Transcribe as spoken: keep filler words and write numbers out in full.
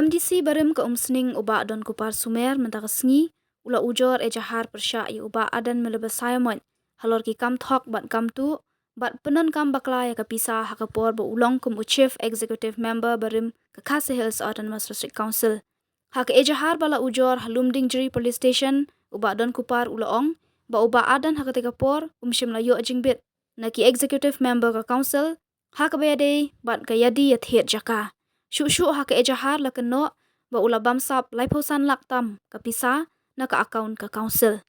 MDC barim ka Umsning u Bah Donkupar Sumer mynta ka sngi u la ujor ejahar pyrshah ïa u Bah Adan Mylliber Syamon halor ki kam thok bad kam tuh bad pyndonkam bakla ïa ka pisa ha ka por ba u long kum u Chief Executive Member barim ka Khasi Hills Autonomous District Council. Ha ka ejahar ba la ujor ha Lumdiengjri Police Station, u Bah Donkupar u la ong ba u Bah Adan ha katei ka por um shym la ïoh jingbit na ki Executive Member ka Council ha kaba ïadei bad ka ïadie ïathied jaka. Shuh shuh ha ka ejahar la kynnoh ba u la bamsap laiphew san lak tam ka pisa na ka account ka Council.